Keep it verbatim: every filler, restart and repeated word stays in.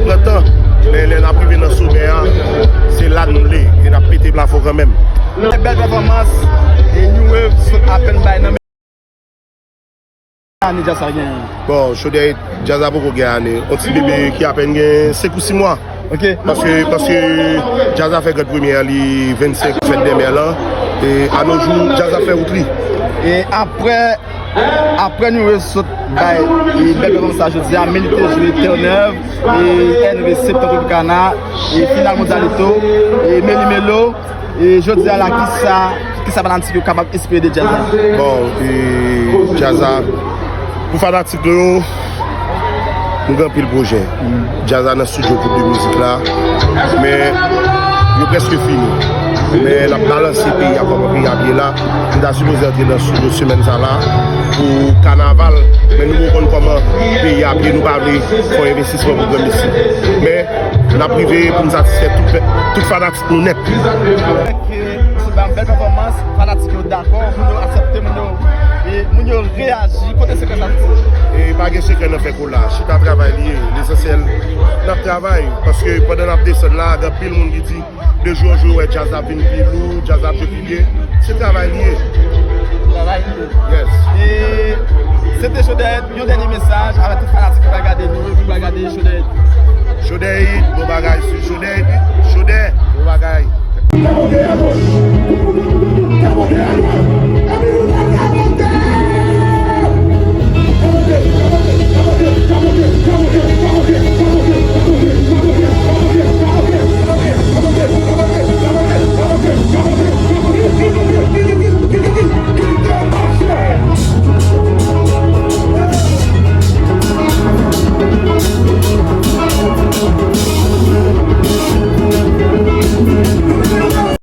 Pran tan, men lè n ap rive nan somè a, se la n vle, e n ap pete plafon kanmenm. Bèl pèfòmans, e New Wave sot apèn bay nan ane djaz sa genyen. Bon, Chodèy, djaz la poko gen ane. On ti bebe ki apèn gen senk ou sis mwa. Ok. Paske, paske djaz la fè Grand Premye a li vennsenk fèt dè mè lan. E a no jou, djaz la fè wout li. E apre, apre New Wave sot bay e bèl pèfòmans sa jodi a, men li te jwe Terre Neuve, e N V C tankou Tropicana, e final Mondialito, e Meli Melo, e jodi a la, kisa, kisa fanatik yo kapab espere de djaz la? Bon, e djaz la, pou fanatik yo, nou gen anpil pwojè. Djaz la nan estidyo pou de mizik la, men yo prèske fini. Men n ap balanse peyi a kòman peyi ap ye la. Nou ta sipoze antre nan estidyo semèn sa la pou kanaval, men nou poko konn kòman peyi ap ye, nou pa vle fè yon envestisman pou granmesi. Men n ap rive pou n satisfè tout, tout fanatik nou nèt. Avèk, e, se yon bèl pèfòmans, fanatik yo dakò, moun yo aksepte, moun yo, e, moun yo reyaji. Kote sekrè sa soti? E pa gen sekrè nan fè kola. Chita travay li ye. Lesansyèl, n ap travay. Paske pandan n ap desann la, gen anpil moun ki di, de jou an jou, yo wè djaz la ap vin pi lou, djaz la ap jwe pi byen. Se travay li ye. Travay li ye. Yes. E se te Chodèy, yon dènye mesaj avèk tout fanatik ki pral gade nou, ki pral gade Chodèy. Chodèy, bon bagay, si Chodèy, Chodèy, bon bagay.